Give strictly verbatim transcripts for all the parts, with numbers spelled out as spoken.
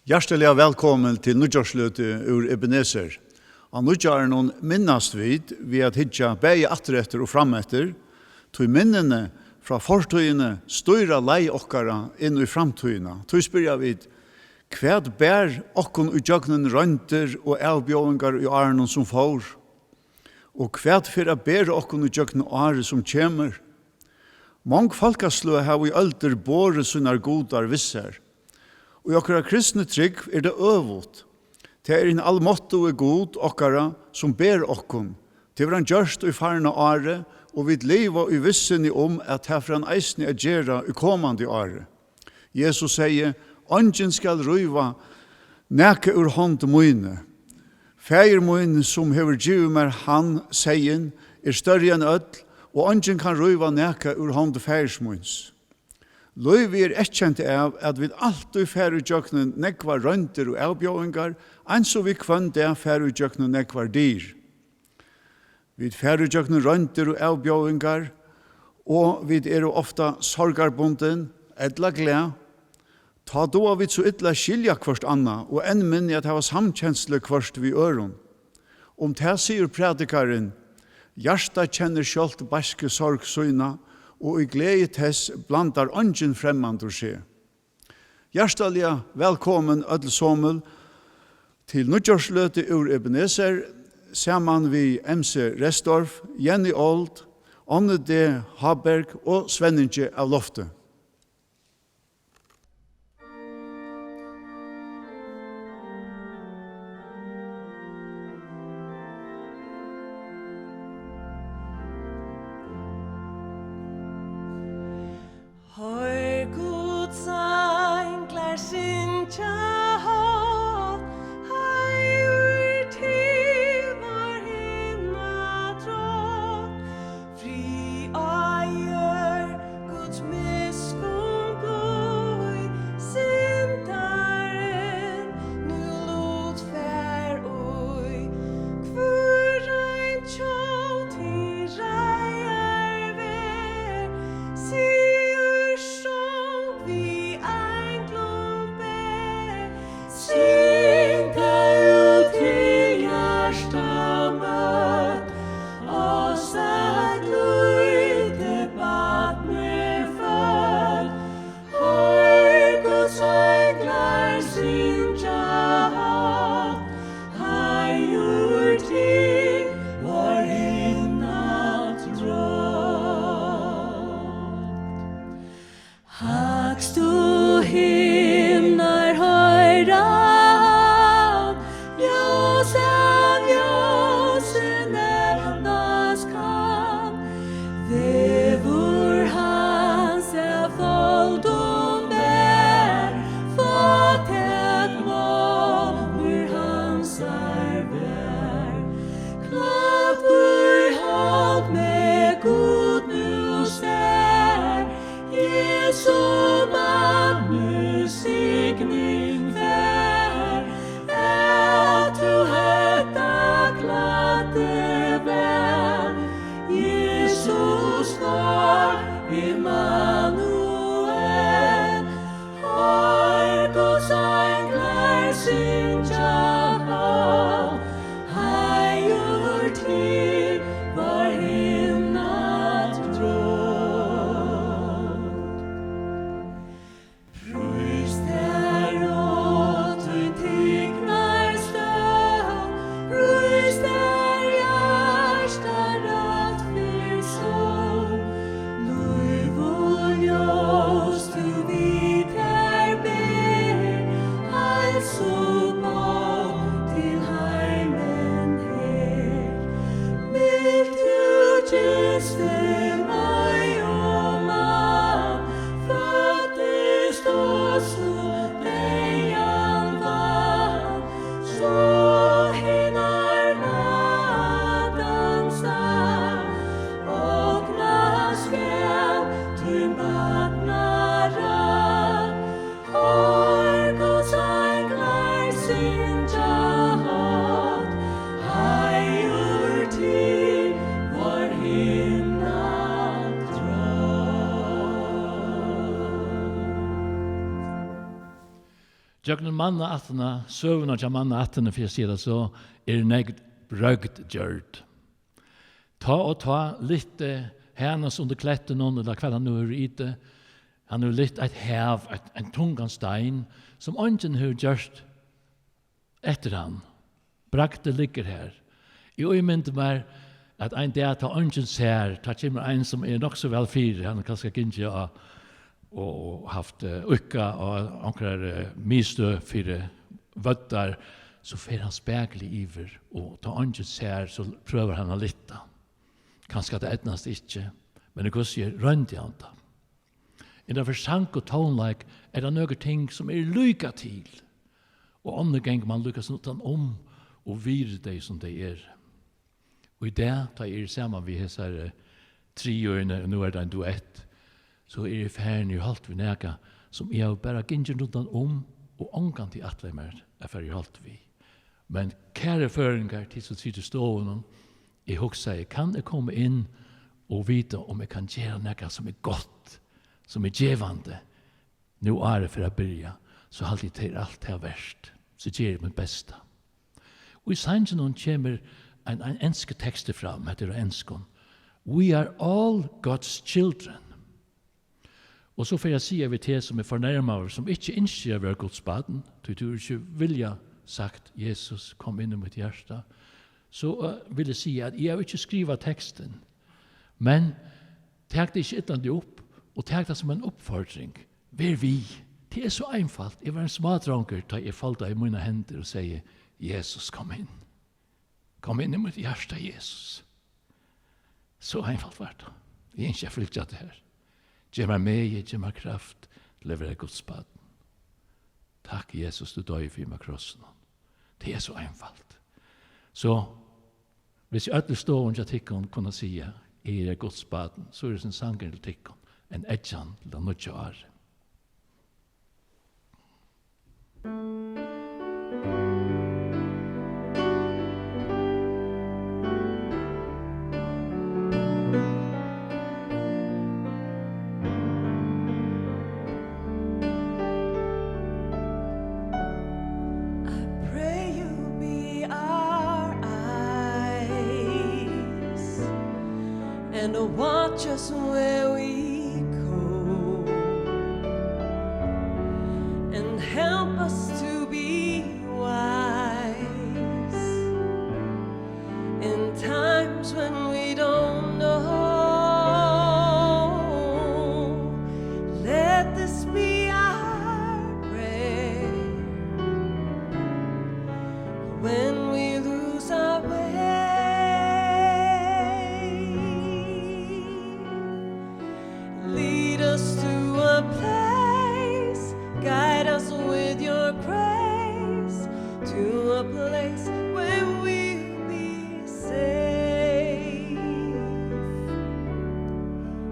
Hjartaliga vælkomin til nýggjársløtu úr Ebenezer. Á nýggjárinum minnast vit við at hyggja bæði aftureftir og frameftir, tí minnini frá fortíðini stýra leið okkara inn í framtíðina. Tí spyrja vit, hvat bar okkum ígjøgnum royndir og avbjóðingar í árunum, sum fór? Og hvat fer at bera okkum ígjøgnum árið, sum kemur? Mong fólkasløg hava í øldir borið sínar gudar við sær. Í okkara kristnu trúgv er tað øvugt. Tað er hin almáttugi Gud okkara, sum ber okkum. Tað hevur hann gjørt í farna ári, og vit liva í vissuni um, at tað fer hann eisini at gera í komandi ári. Jesus segði: "Eingin skal ríva nakað úr hond míni. Faðir mín, sum hevur givið mær hann seyðin, er størri enn øll, og eingin kann ríva nakað úr hond Faðirs míns." Lívið er eyðkent av, at vit altíð fara ígjøgnum nógvar royndir og avbjóðingar, eins og vit hvønn dag fara ígjøgnum nógvar dyr. Vit fara ígjøgnum royndir og avbjóðingar, og vit eru ofta sorgarbundin ella glað. Tá duga vit so illa at skilja hvørt annað, og enn minni at hava samkenslu hvørt við øðrum. Um tað sigur prædikarin: "Hjartað kennir sjálvt beisku sorg sína, og í gleði tess blandar eingin fremmandur seg." Hjartaliga vælkomin øll somul til nýggjársløtu úr Ebenezer, saman við M C Restorff, Jenny Old, Anne D. Haberg og Svenningi av Lofti. Hoyr, Guds einglar syngja hátt, heiður til vár himnadrott. Frið á jørð, Guds miskunn blíð, syndarin nú lut fær í. Hvør ein tjóð til reiðar ver, sigur song við einglum ber. Synda út til hjartamøt, oss eitt lítið barn er føtt. Hoyr, Guds einglar syngja hátt, heiður til vár himnadrott. Hægstu himnar hoyra hann, ljós av ljósi nevnast kann. Vegur hans av foldum ber, fátæk Gjøgnum mannaættina, søguna hjá mannaættinum, fyri at siga tað so, er nógv brøgd gjørd. Tá og tá lyfti Hanus undir klettinum, ella hvat hann nú hevur itið, hann hevur lyft eitt hav, eitt, ein tungan stein, sum eingin hevur gjørt eftir hann. Bragdið liggur har. Eg ímyndi mær, at ein dag, tá eingin sær, tá kemur ein, sum er nokk so væl fyri, hann er kanska gingið á og, og havt, eh, íðkað á onkrar, eh, miðstøð fyri vøddar, so fer hann spakuliga yvir, og tá eingin sær, so prøvar hann at lyfta. Kanska tað eydnast ikki, men í hvussu er, royndi hann tað. Innanfyri sang og tónleik er tað nøkur ting, sum eru líka til, og onnur gongur mann líka sum uttan um og virðir tey, sum tey eru. Og í dag, tá eg eri saman við hesari, eh, trioini, og nú er tað ein duett, so eri eg farin í holt við nakað, sum eg havi bara gingið rundan um og ongantíð ætlaði mær at fara í holt við. Men kæru føroyingar, tit sum sita í stovunum, eg hugsaði, kann eg koma inn og vita, um eg kann gera nakað, sum er gott, sum er gevandi, nú árið fer at byrja, so haldi eg, tað er alt tað vert. So geri eg mítt besta. Og í sanginum kemur ein, ein enskur tekstur fram, hetta er á enskum. "We are all God's children." Og so fer eg at siga við teg, sum er fornærmaður, sum ikki ynskir at vera Guds barn, tí tú hevur ikki viljað sagt, "Jesus, kom inn í mítt hjarta." So, eh, vil eg siga, at eg havi ikki skrivað tekstin, men tak tað ikki illandi upp, og tak tað sum ein uppfordring. Ver við. Tað er so einfalt. Eg var ein smádrongur, tá eg foldaði mínar hendur og segði, "Jesus, kom inn. Kom inn í mítt hjarta, Jesus." So einfalt var tað. Eg ynski at fylgja tær her. Gev mær megi, gev mær kraft til at vera Guds barn. Takk, Jesus, tú doyði fyri meg á krossinum. Tað er so einfalt. So, hvis øll í stovuni hjá tykkum kunnu siga, "Eg eri Guds barn," so er hesin sangurin til tykkum ein eggjan til tað nýggja árið. I pray you be our eyes and watch us where we go, and help us to be wise in times when we don't know. Let this be our prayer when we lose our way. Lead us to a place, guide us with your grace to a place where we'll be safe.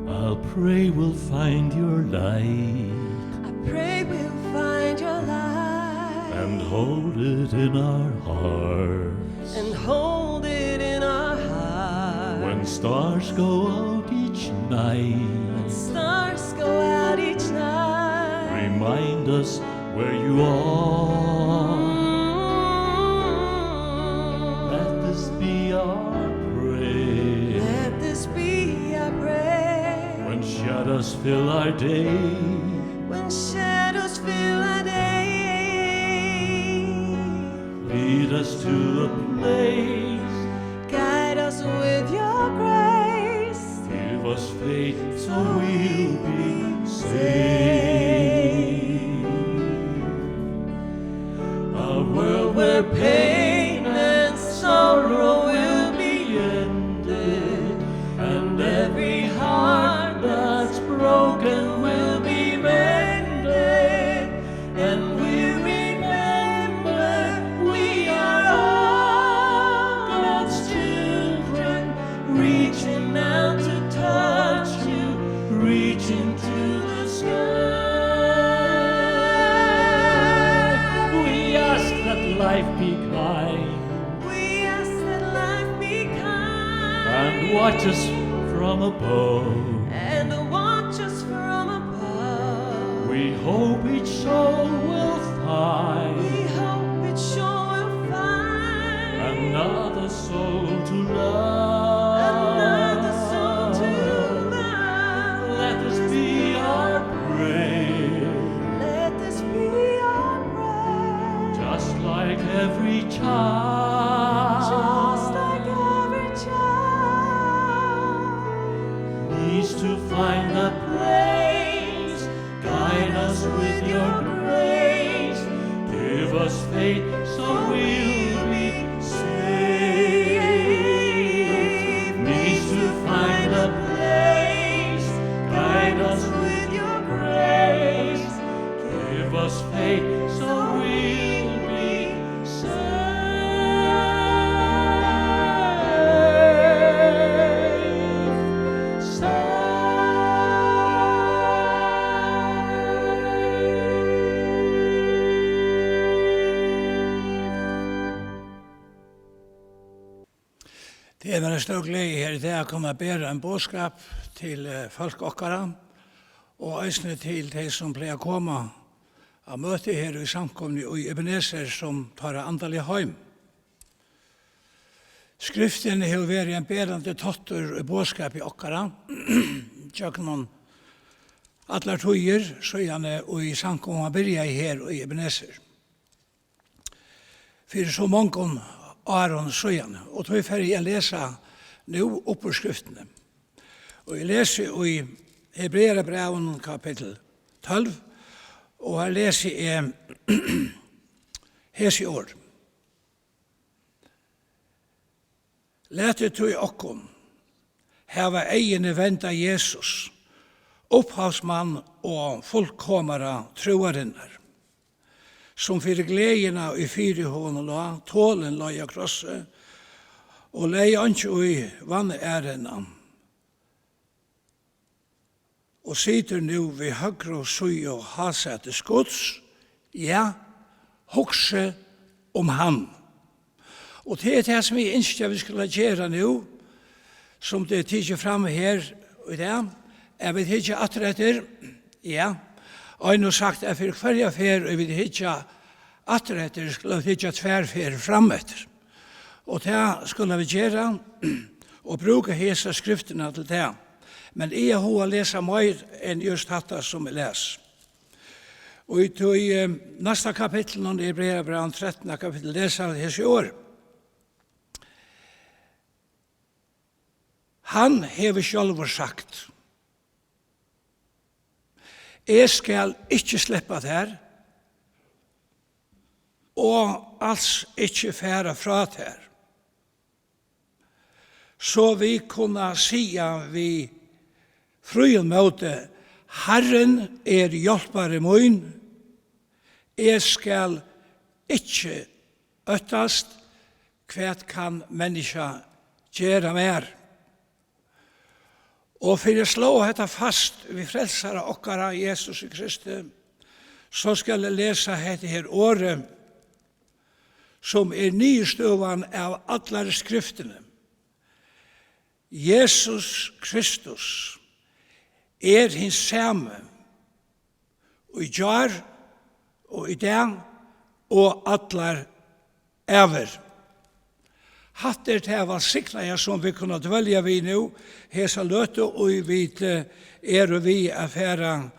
I'll pray we'll find your light. I pray we'll find your light. And hold it in our hearts. And hold it in our hearts. When stars go out each night. When stars go out each night. Remind us where you are. Mm. Let this be our prayer. Let this be our prayer. When shadows fill our day. When shadows fill our day. Lead us to a place. Guide us with your grace. Give us faith so we'll be saved. A world where pain and sorrow will be ended, and every heart that's broken will be mended. And we remember we are all God's children, reaching out to touch you, reaching to the sky. We ask that life be kind. We ask that life be kind. And watch us from above. And watch us from above. We hope each soul will We hope it sure will find another soul to love. Another soul to love. Let this be our prayer. Let this be our prayer. Just like every child. Just like every child. Needs to find a place. Guide us with your grace. Give us faith so we'll be saved. Needs to find a place. Guide us with your grace. Give us faith so we'll be saved. Tað er mær ein stór gleði her í dag at kunna bera ein boðskap til, eh, fólk okkara, og eisini til tey, sum plaga at koma á møti her í samkomuni í Ebenezer, sum teirra andaliga heim. Skriftin hevur verið ein berandi táttur í boðskapi okkara gjøgnum allar tíðir, síðani í samkoman byrjaði her í Ebenezer fyri so mongum árum síðani, og tí fari eg at lesa nú upp úr Skriftini. Og eg lesi í Hebrearabrævinum kapittul tólv, og her lesi eg hesi orð. Latið tí okkum hava eyguni vend á Jesus, upphavsmann og fullkomara trúarinnar, sum fyri gleðina, ið fyri honum lá, tolin leið á krossi, og legði einki í vanæruna, og situr nú við høgru síðu hásætis Guds. Ja, hugsi um hann. Og tað er tað, sum eg ynski, at vit skulu gera nú, sum tað er tikið fram her í dag, at vit hyggja aftur eftir, ja, ein hevur sagt, at fyri hvørja ferð, ið vit hyggja aftur eftir, skulu vit hyggja tvær ferðir fram eftir. Og tað skulu vit gera, og brúka hesa skriftina til tað. Men eg havi hug at lesa meir enn júst hatta, sum eg las. Og í tí, eh, næsta kapitlinum, í Hebrearabrævinum trettanda kapittul, lesa vit hesi orð. Hann hevur sjálvur sagt: Eg skal ikki sleppa tær, og als ikki fara frá tær. So vit kunna siga við fríum móti: Harrin er hjálpari mín, eg skal ikki óttast, hvat kann menniskja gera mær? Og fyri at sláa hetta fast við Frelsara okkara, Jesus Kristi, so skal eg lesa hetta her orðið, sum er niðurstøðan av allari skriftini. Jesus Kristus er hin sami í gjár og í dag og allar ævir. Hatta er tað vælsignaða, sum vit kunnu dvelja við nú, hesa løtu, og vit, eh, eru við at fara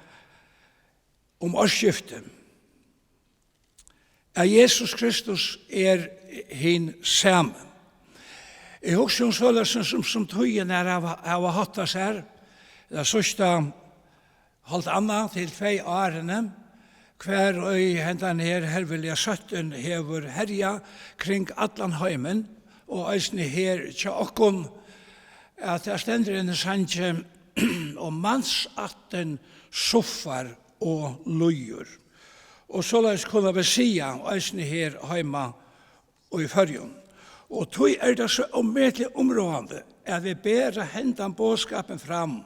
um ársskiftið, at Jesus Kristus er hin sami. Eg hugsi um soleiðis, sum, sum, sum tíðirnar hava, hava háttað sær, tað síðsta hálvt annað til tvey árini, hvar ið hendan her herviliga sóttin hevur herjað kring allan heimin, og eisini her hjá okkum, at tað stendur í einum sangi: Og mansættin suffar og lýgur. Og soleiðis kunnu vit siga, eisini her heima í Føroyum. Og tí er tað so ómetaliga umráðandi, at vit bera hendan boðskapin fram,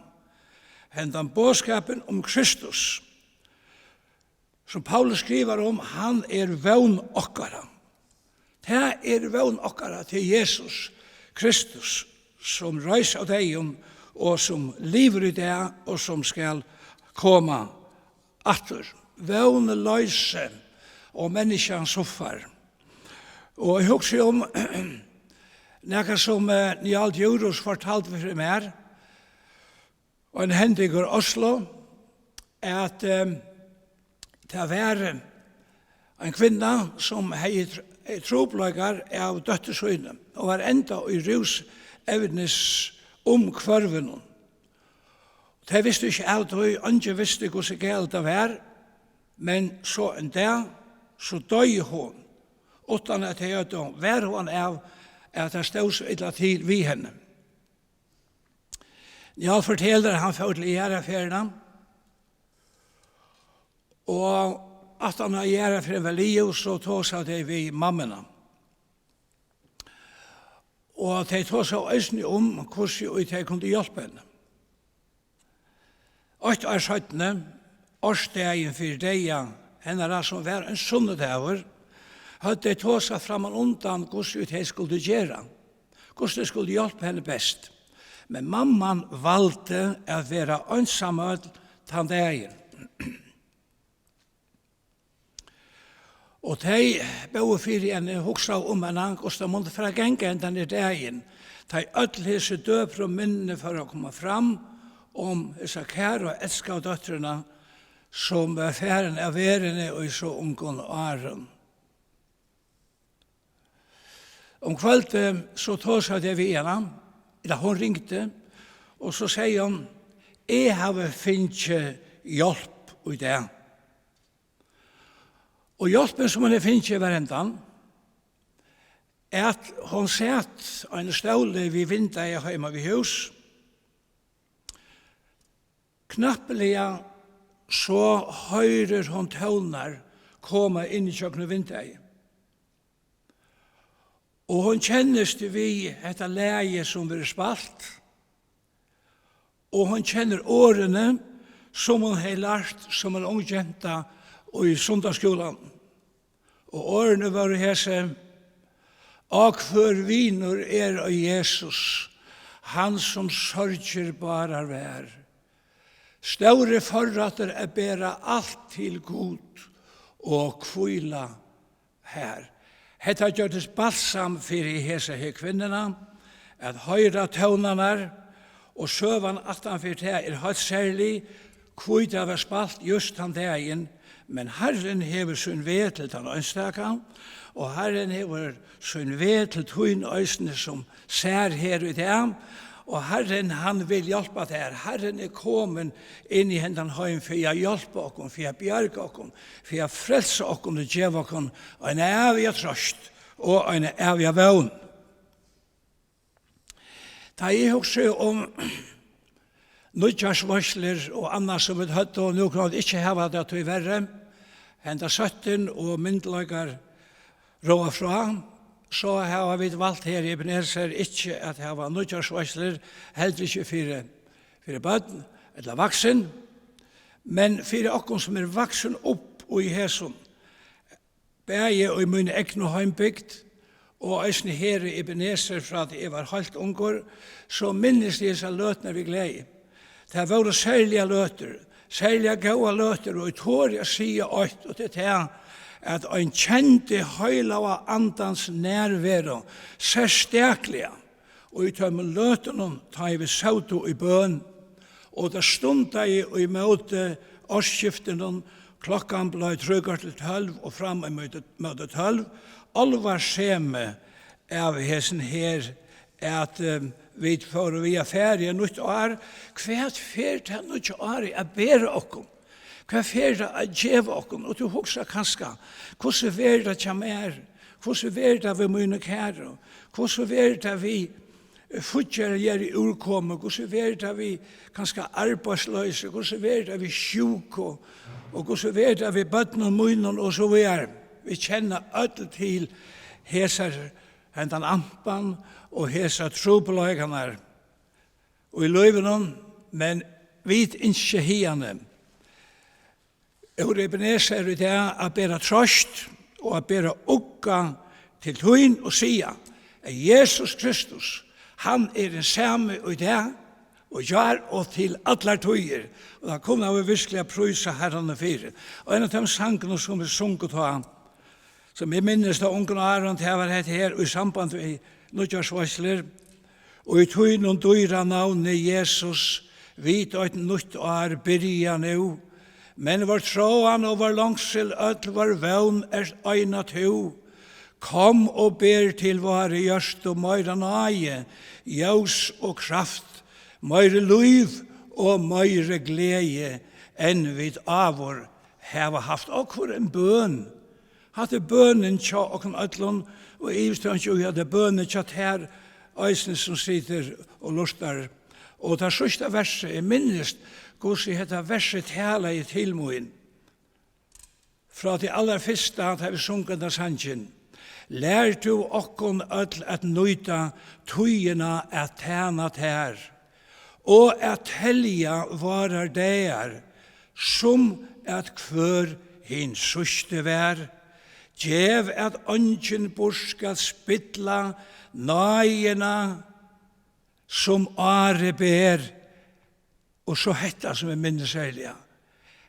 hendan boðskapin um Kristus, sum Paulus skrivar um, hann er vón okkara. Tað er vón okkara til Jesus Kristus, sum reis av deyðum og sum livir í dag og sum skal koma aftur. Vónloysi og menniskjan suffar. Og eg hugsi um nakað, sum, eh, Njál Djurhuus fortaldi fyri mær, og ein hending úr Oslo, at, eh, tað var ein kvinna, sum hevði tr-, trupulleikar av dóttur síni, og var enda í rúsevnisumhvørvinum. Tey vistu ikki av tí, eingin visti, hvussu galið tað var, men so ein dag, so doyði hon, uttan at tey høvdu varhugan av, at tað stóð so illa til við henni. Njál fortelur, at hann fór til jarðarferðina, og aftan á jarðarferðin var liðug, so tosaðu tey við mammuna. Og tey tosaðu eisini um, hvussu ið tey kundu hjálpa henni. Eitt ár seinni, ársdagin fyri deyða hennara, sum var ein sunnudagur, høvdu tey tosað frammanundan, hvussu ið tey skuldu gera, hvussu tey skuldu hjálpa henni best. Men mamman valdi at vera einsamøll tann dagin. Og tey bóðu fyri henni, hugsaðu um hana, hvussu tað mundi fara at ganga hendan her dagin, tá ið øll hesi døpru minnini fóru at koma fram um hesa kæru og elskaðu dóttrina, sum var farin av verðini í so ungum árum. Um kvøldið so tosaðu tey við hana, ella hon ringdi, og so segði hon: "Eg havi fingið hjálp í dag." Og hjálpin, sum hon hevði fingið, var hendan, at hon sat á einum stóli við vindeygað heima við hús. Knappliga so hoyrir hon tónar koma inn ígjøgnum vindeygað. Og hon kennist við hetta lagið, sum verður spælt, og hon kennir orðini, sum hon hevði lært sum ein ung genta í sunnudagsskúlanum. Og orðini vóru hesi: "Á, hvør vinur er, á Jesus, hann sum sorgir bárar vær. Stóri forrættur at bera alt til Gud og hvíla har." Hetta gjørdist balsam fyri hesa her kvinnuna, at hoyra tónarnar, og søgan aftan fyri tað er heilt serlig, hví tað var spælt júst tann dagin, men Harrin hevur sín veg til tann einstaka, og Harrin hevur sín veg til tín eisini, sum sær her í dag, og Harrin, hann vil hjálpa tær. Harrin er komin inn í hendan heim fyri at hjálpa okkum, fyri at bjarga okkum, fyri at frelsa okkum og geva okkum eina æviga trøst og eina æviga vón. Tá eg hugsi um nýggjársveitslur og annað, sum vit høvdu, og nú kunnu vit ikki hava tað tíverri, henda sóttin og myndugleikar ráða frá, so hava vit valt her í Ebenezer ikki at hava nýggjársveitslur, heldur ikki fyri, fyri børn ella vaksin, men fyri okkum, sum eru vaksin upp í hesum, bæði í míni egnu heimbygd og eisini her í Ebenezer, frá tí eg var heilt ungur, so minnist eg hesar løturnar við gleði. Tað vóru serligar løtur, serliga góðar løtur, og eg tori at siga eitt, og tað er tað, at ein kendi Heilaga Andans nærveru serstakliga, og í teimum løtunum, tá ið vit sótu í bøn, og tað stundaði í móti ársskiftinum, klokkan bleiv trý korter til tólv og fram í móti, móti tólv, álvarsemi av hesum her, at, eh, vit fóru við at fara í nýtt ár. Hvat fer tað nýggja árið at bera okkum? Hvat fer tað at geva okkum? Og tú hugsar kanska: "Hvussu verður tað hjá mær? Hvussu verður tað við mínum kæru? Hvussu verður tað við, eh, fíggjarligari úrkomu? Hvussu verður tað við kanska arbeiðsloysi? Hvussu verður tað við sjúku? Og hvussu verður tað við børnum mínum?" og so víðari. Vit kenna øll til hesar, hendan ampan og hesar trupulleikarnar í lívinum, men vit ynskja hiðani úr Ebenezer í dag at bera trøst og at bera ugga til tín og siga, at Jesus Kristus, hann er hin sami í dag og í gjár og til allar tíðir. Og tað kunnu vit virkuliga prísa Harranum fyri. Og ein av teimum sangunum, sum vit sungu tá, Sum eg minnist av ungum árum, tað var hetta her í samband við nýggjársveitslur. Og í tínum dýra navni, Jesus, vit eitt nýtt ár byrja nú. Men vár tráan og vár longsil, øll vár vón ert eina tú. Kom og ber til vára hjørtu meira náði, ljós og kraft, meiri lív og meiri gleði, enn vit áður hava havt. Og hvør ein bøn! Hatta er bønin hjá okkum øllum, og eg ivist ikki í, at tað er bønin hjá tær eisini, sum situr og lurtar. Og tað síðsta versið, eg minnist, hvussu hetta versið talaði til mín. Frá tí allarfyrsta, tá vit sungu hendan sangin: Lær tú okkum øll at nýta tíðina at tæna tær, og at telja várar dagar, sum at hvør hin síðsti var. Gev, at eingin burtur skal spilla náðina, sum árið ber. Og so hetta, sum eg minnist serliga: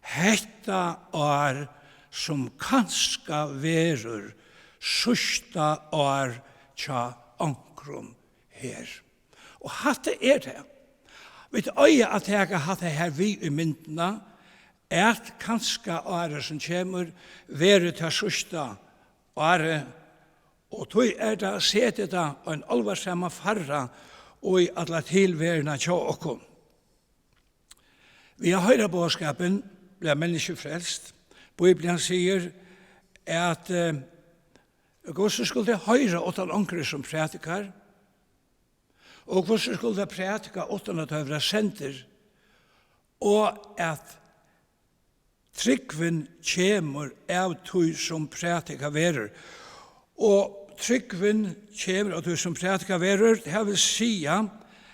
Hetta ár, sum kanska verður síðsta ár hjá onkrum her. Og hatta er tað. Vit eiga at taka hatta her við í myndina, at kanska árið, sum kemur, verður tað síðsta árið, og tí er tað, setir tað ein álvarsaman farra í alla tilveruna hjá okkum. Við at hoyra boðskapin, blíva menniskju frelst. Bíblian sigur, at, eh, hvussu skulu tey hoyra uttan onkran sum prædikar? Og hvussu skulu tey prædika uttan at tey verða sendir? Og at trúgvin kemur av tí, sum prædikað verður. Og trúgvin kemur av tí, sum prædikað verður, tað vil siga,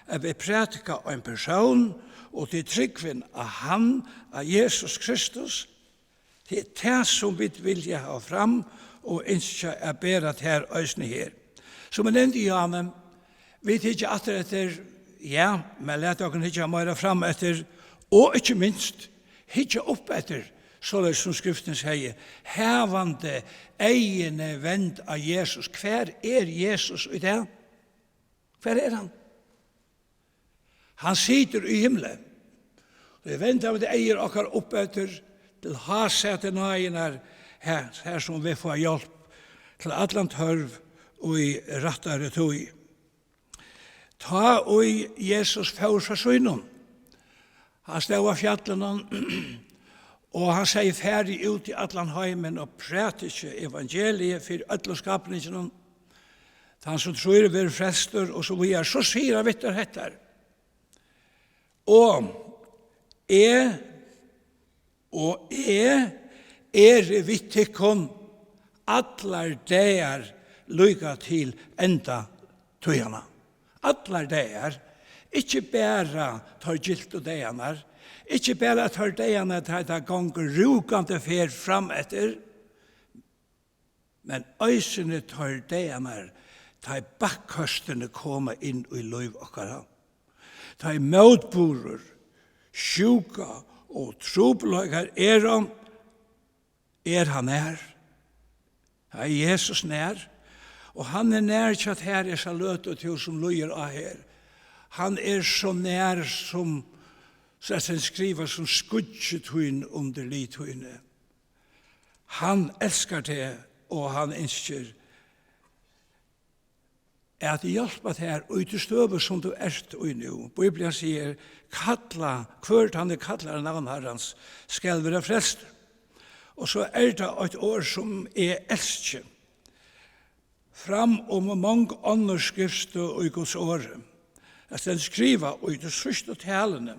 at vit prædika ein persón, og tí trúgvin á hann, á Jesus Kristus, tað er tað, sum vit vilja hava fram og ynskja at bera tær eisini her. Sum eg nevndi, Johanne, vit hyggja aftur eftir, ja, men lat okkum hyggja meira fram eftir, og ikki minst, hyggja upp eftir, soleiðis sum Skriftin sigur, havandi eyguni vend á Jesus. Hvar er Jesus í dag? Hvar er hann? Hann situr í himli. Vit venda vit eygu okkara upp eftir til hásæti náðinnar, her, her sum vit fáa hjálp til allan tørv í rættari tíð. Tá ið Jesus fór frá sínum, hann stóð á fjallinum, og hann segði: Farið út í allan heimin og prædikið evangeliið fyri øllum skapninginum. Tann sum trýr verður frelstur, og so víðari. So sigur hann við teir hetta: Og eg, og eg eri við tykkum allar dagar, líka til enda tíðanna. Allar dagar, ikki bara teir gyltu dagarnar, ikki bara teir dagarnar, tá tað gongur rúkandi ferð fram eftir, men eisini teir dagarnar, tá ið bakkhøstini koma inn í lív okkara, tá ið mótburður, sjúka og trupulleikar eru. Er hann nær? Tá er Jesus nær, og hann er nær hjá tær hesa løtu, tú sum lýðir á her. Hann er so nær sum, so at hann skrivar, sum skuggi tín undir lið tíni. Hann elskar teg, og hann ynskir at hjálpa tær í tí støðu, sum tú ert í nú. Bíblian sigur: Kalla, hvør tann er kallar á navn Harrans, skal vera frelstur. Og so er tað eitt orð, sum eg elski, fram um mong onnur skriftstøð í Guds orði. Tað stendur skrivað í tí síðstu taluni,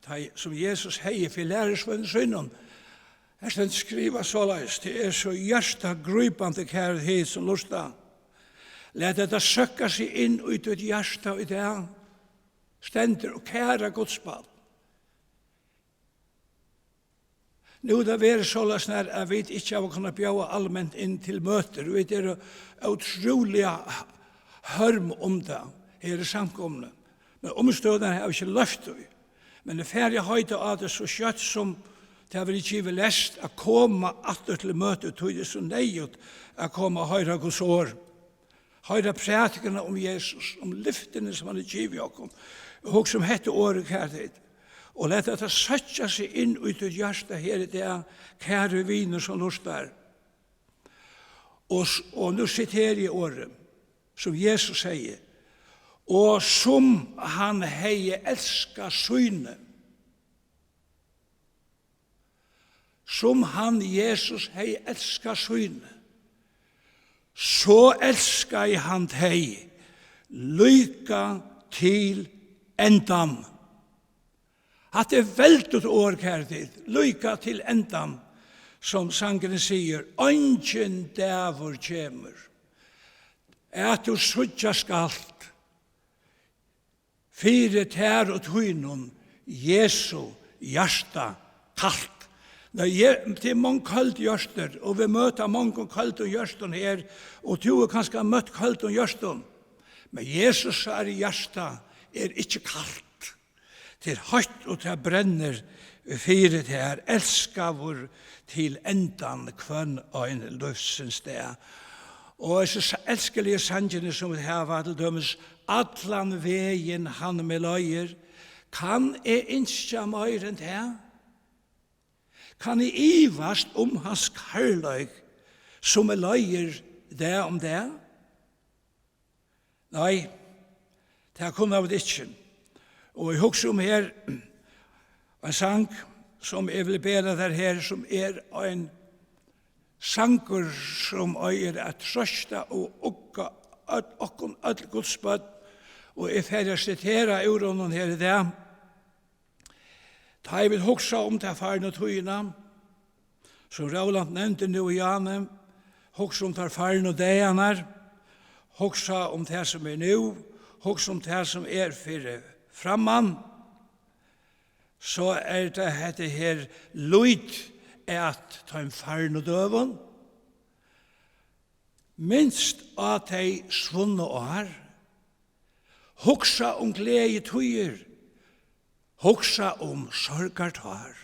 tá ið, sum Jesus hevði fyri lærisveinum sínum. Tað stendur skrivað soleiðis: Tað er so hjartagrípandi, kæru tit sum lurta. Lat hetta søkka seg inn í títt hjarta í dag. Stendur: Og kæra Guds barn, nú er tað verið soleiðis, nær at vit ikki hava kunnað bjóða alment inn til møtir. Vit eru ótrúliga hørm um tað her í samkomuni, men umstøðurnar hava ikki loyvt tí. Men eg fari at heita á tað, so skjótt sum Tað verður givið leyst at koma aftur til møtið, tí tað er so neyðugt at koma og hoyra Guds orð. Hoyra prædikuna um Jesus, um lyftini, sum hann hevur givið okkum. Og hugsa um hetta orðið, kæru tit. Og lat hetta søkkja seg inn í títt hjarta her í dag, kæri vinur sum lurtar. Og s-, og nú siteri eg orðið, sum Jesus segði, og sum hann hevði elskað síni. Sum hann, Jesus, hevði elskað síni, so elskaði hann tey líka til endan. Hatta er veldigt orð, kæru tit, líka til endan, sum sangurin sigur, eingin dagur kemur, at tú síggja skalt fyri tær og tínum Jesu hjarta kalt. Nei, eg, tað er mong køld hjørtur, og vit møta mongum køldum hjørtum her, og tú hevur kanska møtt køldum hjørtum. Men Jesusar hjarta er ikki kalt. Tað er heitt, og tað brennur fyri tær, elskaður til endan hvønn ein lívsins dag. Og hesi sa-, elskiligu sangirnir, sum vit hava, til dømis, allan vegin hann meg leiðir, kann eg ynskja meir enn tað? Kann eg ivast um hans kærleik, sum meg leiðir dag um dag? Nei, tað kunnu vit ikki. Og eg hugsi um her ein sang, sum eg vil bera tær her, sum er ein sangur, sum eigur at trøsta og ugga øll, okkum øll Guds børn. Og eg fari at sitera úr honum her í dag. Tá eg vil hugsa um ta farnu tíðina, sum Rólant nevndi nú í áðni, hugsa um tær farnu dagarnar, hugsa um tað sum er nú, hugsa um tað sum er fyri framman, so er tað hetta her: lít at teim farnu døgum, minst á tey svunnu ár, hugsa um gleðitíðir, hugsa um sorgartár.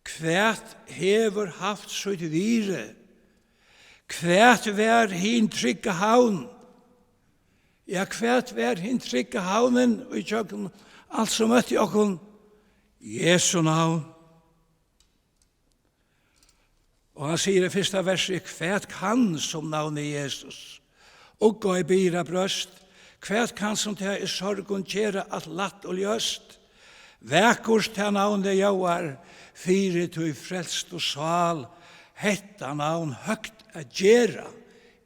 Hvat hevur havt sítt virði? Hvat var hin trygga havn? Ja, hvat var hin trygga havnin í gjøgnum alt sum møtti okkum? Jesu navn. Og hann sigur í fyrsta versi: Hvat kann sum navnið Jesus ugga í byrða brjóst? Hvat kann sum tað í sorgum gera alt lætt og ljóst? Vakurt tað navnið ljóðar fyri tí frelstu sál. Hetta navn høgt at gera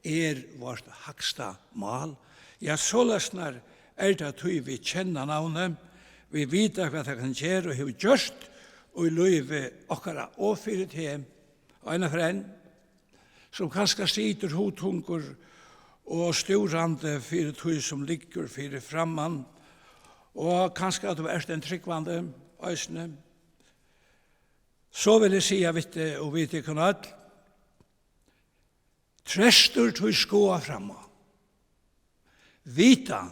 er vårt hægsta mál. Ja, soleiðisnar er tað, tí vit kenna navnið, vit vita, hvat tað kann gera og hevur gjørt í lívi okkara og fyri teg. Eina ferð enn, sum kanska situr hugtungur og stúrandi fyri tí, sum liggur fyri framman, og kanska at tú ert ein trúgvandi eisini, so vil eg siga við teg og við tykkum øll: Treystur tí skoða fram á. Vita,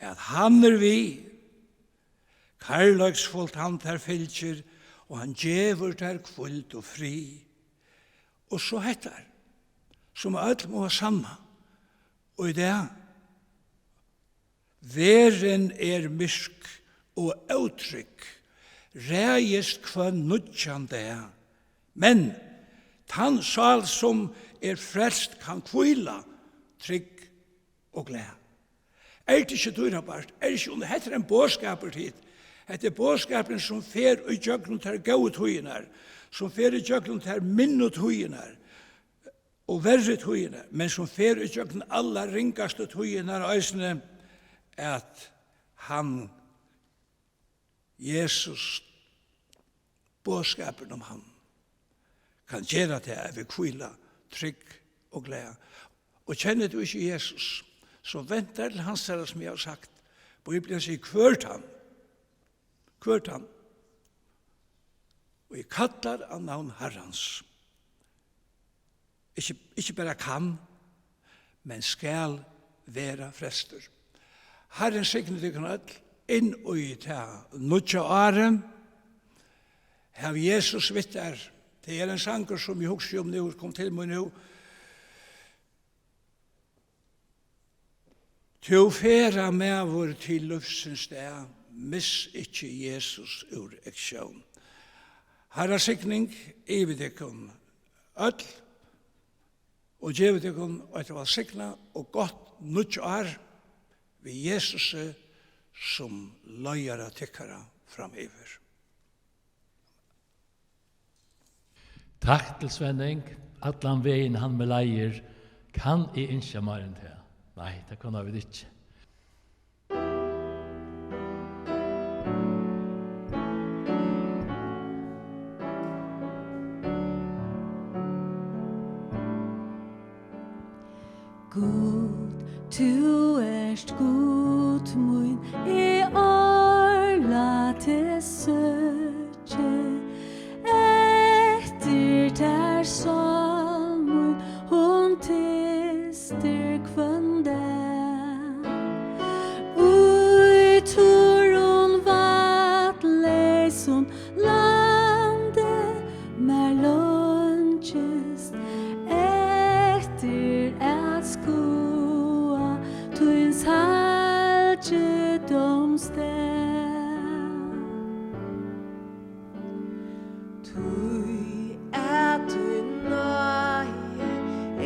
at hann er við. Kærleiksfult hann tær fylgir, og hann gevur tær hvíld og frið. Og so hetta, sum øll mugu sanna í dag: Verðin er myrk og ótrygg, ræðist hvønn nýggjan dag. Men tann sál, sum er frelst, kann hvíla trygg og glað. Er tað ikki dýrabært? Er ikki under-, hetta er ein boðskapur, tit. Hetta er boðskapurin, sum fer í gjøgnum tær góðu tíðirnar, sum fer í gjøgnum tær minnu tíðirnar og verri tíðirnar, men sum fer í gjøgnum allar ringastu tíðirnar eisini, at hann, Jesus, boðskapurin um hann, kann gera tað, at vit hvíla trygg og glað. Og kennir tú ikki Jesus, so vend tær til hansara, sum eg havi sagt. Bíblian sigur: Hvør tann, hvør tann, og eg kallar á navn Harrans, ikki, ikki bara kann, men skal vera frelstur. Harrin signi tykkum øll inn í tað nýggja árið. Hav Jesus við tær. Tað er ein sangur, sum eg hugsi um nú, kom til mín nú. Tú ferðamaður til lívsins stað, miss ikki Jesus úr eygsjón. Harra signing yvir tykkum øll, og gevi tykkum eitt vælsignað og gott nýggjár við Jesusi sum leiðara tykkara framyvir. Takk til Svenning. Allan vegin hann meg leiðir, kann eg ynskja meir enn tað? Nei, tað kunnu vit ikki. Gud, tú ert Gud mín, eg árla teg søki. Eftir tær sál mín, hon tystir hvønn dag. Í turrum, vatnleysum landi mær leingist eftir at skoða tíns heilgidómsdag. Tí at tín náði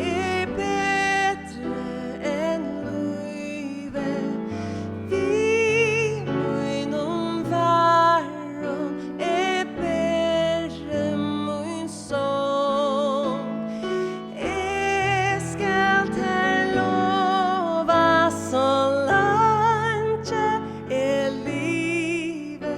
er betri enn lívið, við mínum varðum er betri mín song. Eg skal tær lova so leingi eg livi,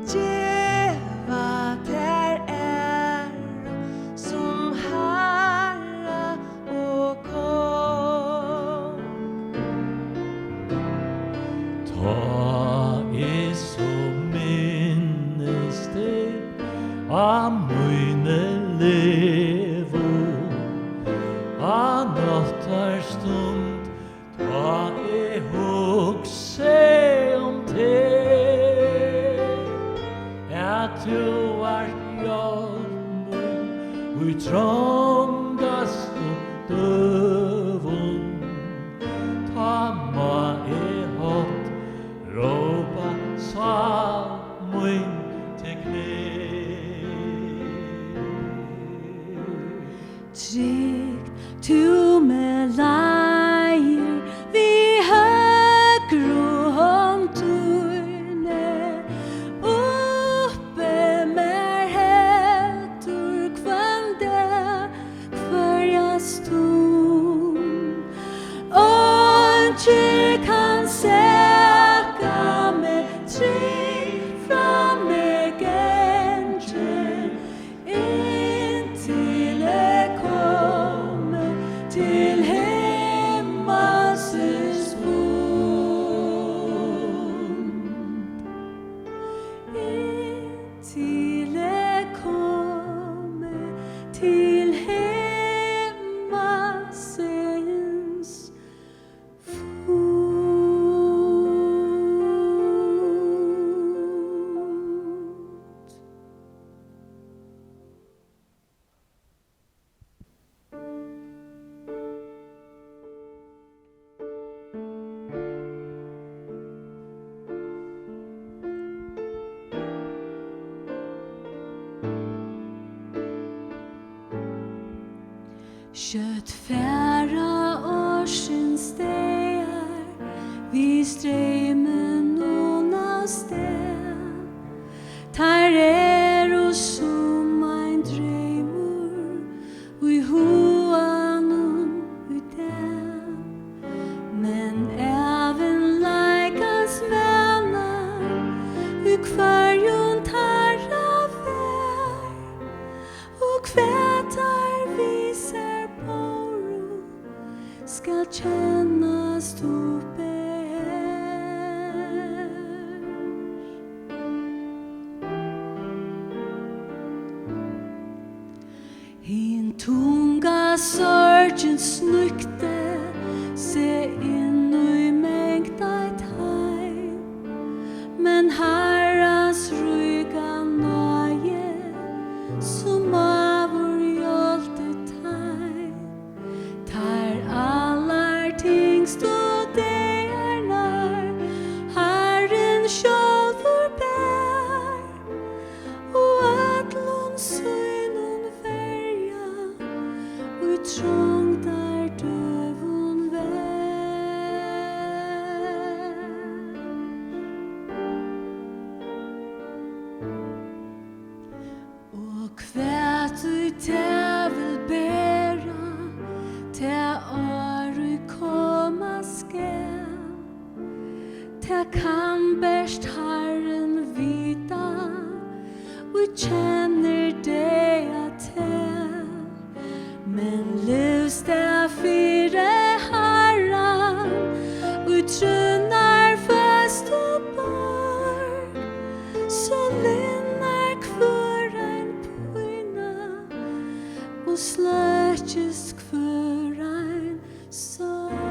geva tær æru sum Harra og Kong. Tá eg so minnist teg á míni legu, á náttarstund, tá eg hugsi um teg, at tú vart hjálp mín í trongastu døgum, tá má eg hátt rópa, sál mín, til gleði. Trygt tú meg leiðir við høgru hond tíni, uppi mær heldur hvønn dag, hvørja stund. Eingin kann saka meg, trygt fram eg gangi, inntil eg komi til himmalsins fund. Inntil eg komi til himmalsins fund. Skjótt fara ársins dagar við streyminum avstað. Teir eru sum ein dreymur í huganum í dag, men ævinleikans mana í hvørjum teirra var, og hvat teir við sær bóru, skal kennast uppi har. Hin tunga sorgin snøgti seg inn í mangt eitt heim, men Harrans ríka náði Studerar nær Harrin sjálvur ber, og øllum sínum verja, í trongdardøgum ver. Og hvat í tað vil bera, tað ár ið koma skal, tað kann bert Harrin vita, og kennir dag at tað. Men lívstað fyri Harran, í trúnnar føstu borg, so linnar hvør ein pína, og sløkist hvør ein sorg.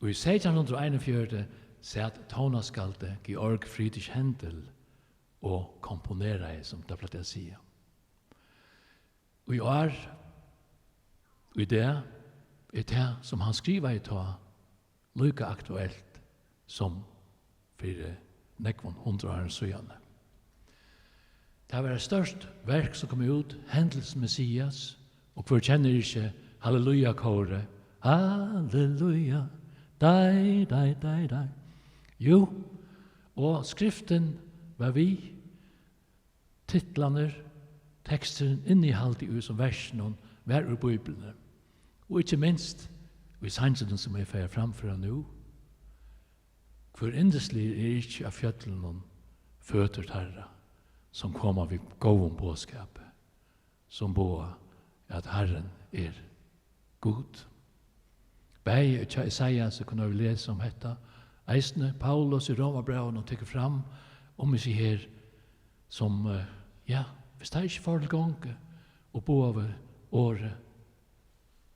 Í seytjan hundrað og einogfjøruti sat tónaskáldið Georg Friedrich Händel og komponeraði, sum tað plagdi at siga. Í ár, í dag, er tað, sum hann skrivaði tá, líka aktuelt sum fyri nógvum hundrað árum síðani. Tað var eitt stórt verk, sum kom út, Händels Messias, og hvør kennir ikki Halleluja-kórið? Halleluja, dei, dei, dei, dei. Jú, og skriftin var við, titlarnir, teksturin, innihaldið í hesum versunum var úr Bíbliuni. Og ikki minst í sanginum, sum eg fari at framføra nú: Hvør yndisligur er ikki á fjøllunum føtur teirra, sum koma við góðum boðskapi, sum boða, at Harrin er Gud. Bæði hjá Esaiasi kunnu vit lesa um hetta. Eisini Paulus í Rómarbrævinum tekur fram um hesi her, sum, eh, ja, viss teir ikki fóru til gongu og boðaðu orðið,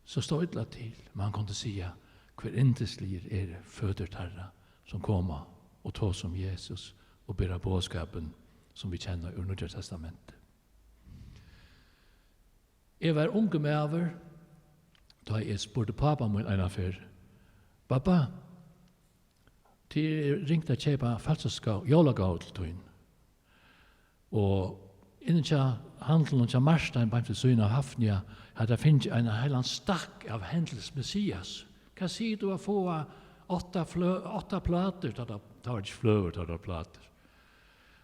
so stóð illa til. Men hann kundi siga: Hvør yndisligir eru føtur teirra, sum koma og tosa um Jesus og bera boðskapin, sum vit kenna úr Nýggja Testamenti. Eg var ungur maður, tá eg spurdi pápa mín eina ferð: Babba, tað er ringt at keypa falsaska jólagávu til tín. Og inni hjá handlinum hjá Marstein, beint við síðuna av Hafnia, hevði eg fingið ein heilan stakk av Händels Messias. Hvat sigur tú at fáa átta flø-, átta plátur, tá, tá, tá var ikki fløgur, tá var plátur.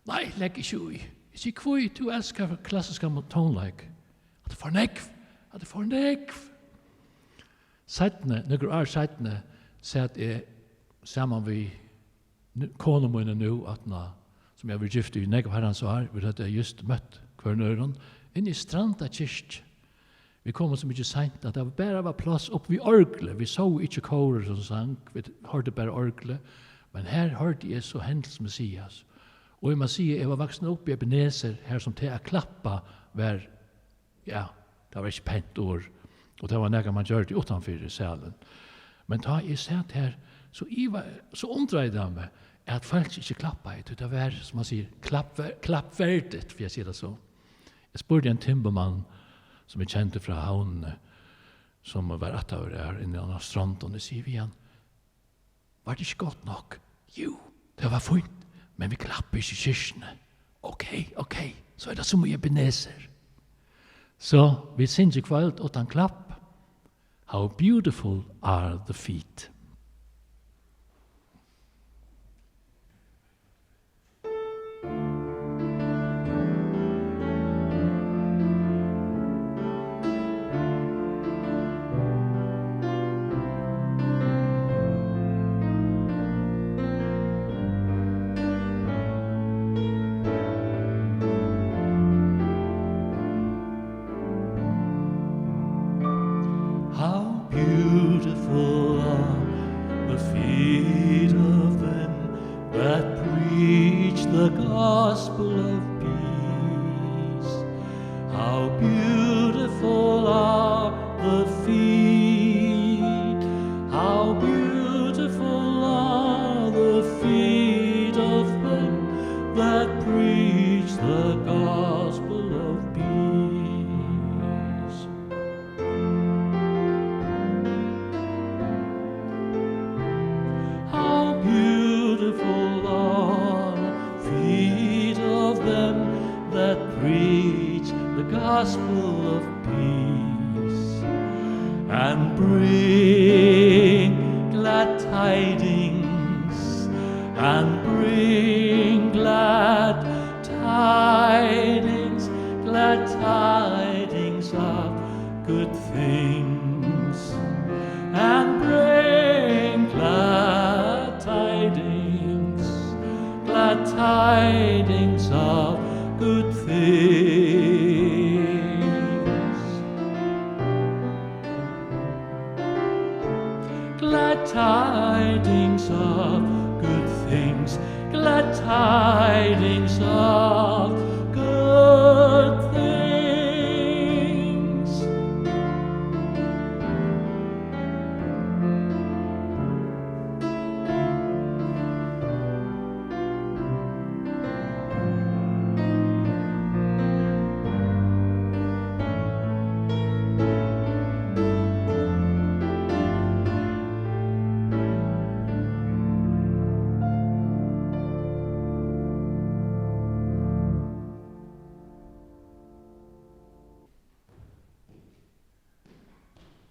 Nei, legg ikki í. Eg sigi: Hví? Tú elskar klassiskan tónleik. Hatta er for nógv. Hatta er for nógv. Seinni, nøkur ár seinni, sat eg saman við nu, konu míni nú, aftaná, sum eg havi verið gift í nógv herrans ár, vit høvdu júst møtt hvørjum øðrum, inni í Stranda kirkju. Vit komu so mikið seint, at tað bara var pláss uppi við orglið. Vit sóu ikki kórin sum sang, vit hoyrdu bara orglið. Men her hoyrdi eg so Händels Messias. Og eg má siga, eg var vaksin upp í Ebenezer, har sum tað at klappa var, ja, tað var ikki pent orð. Og tað var nakað, man gjørdi uttanfyri salin. Men tá eg sat her, so iva-, so undraði tað meg, at fólk ikki klappaðu, tí tað var, sum man sigur, klappver-, klappverdigt, fyri at siga tað so. Eg spurdi ein timburmann, sum eg kendi frá Havnini, sum var ættaður har inni á Strondum, eg sigi við hann: Var tað ikki gott nokk? Jú, tað var fínt, men vit klappa ikki í kirkjuni. Ok, ok, so er tað sum í Ebenezer. So vit syngja í kvøld uttan klapp. How beautiful are the feet. How beautiful are the feet of them that preach the gospel of peace. How beautiful are the feet, how beautiful are the feet gospel of peace, and bring glad tidings, and bring glad tidings, glad tidings of good things, and bring glad tidings, glad tidings of good things. Glad tidings of good things, glad tidings of good things.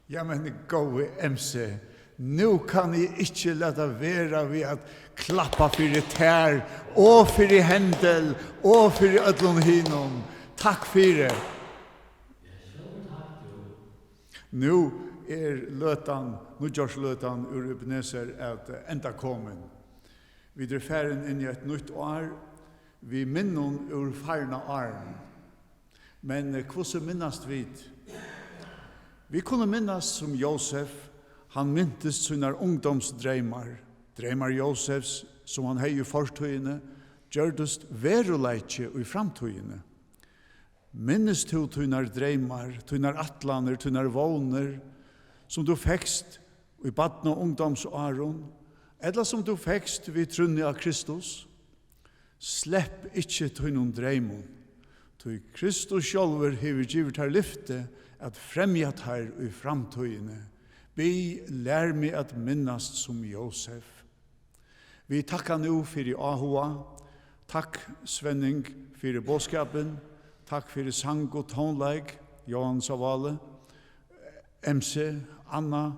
Ja, men góði M C, nú kann eg ikki lata vera við at klappa fyri tær og fyri Hendel og fyri øllum hinum. Takk fyri. Nú er løtan, nýggjársløtan úr Ebenezer at enda komin. Vit eru farin inn í eitt nýtt ár við minnum úr farna árinum. Men, eh, hvussu minnast vit? Vit kunnu minnast sum Jósef, hann mintist sínar ungdómsdreymar. Dreymar Jósefs, sum hann hevði í fortíðini, gjørdust veruleiki í framtíðini. Minnist tú tínar dreymar, tínar ætlanir, tínar vónir, sum tú fekst í barna- og ungdómsárum, ella sum tú fekst við trúnni á Kristus? Slepp ikki tínum dreymum, tí Kristus sjálvur hevur givið tær lyfti at fremja teir í framtíðini. Bið, lær meg at minnast sum Jósef. Vit takka nú fyri áhuga. Takk, Svenning, fyri boðskapin. Takk fyri sang og tónleik, Jóhan Savali, M C, Anna,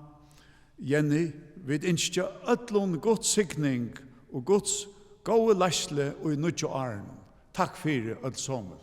Jenny. Vit ynskja øllum Guds signing og Guds góðu leiðslu í nýggja árinum. Takk fyri øll somul.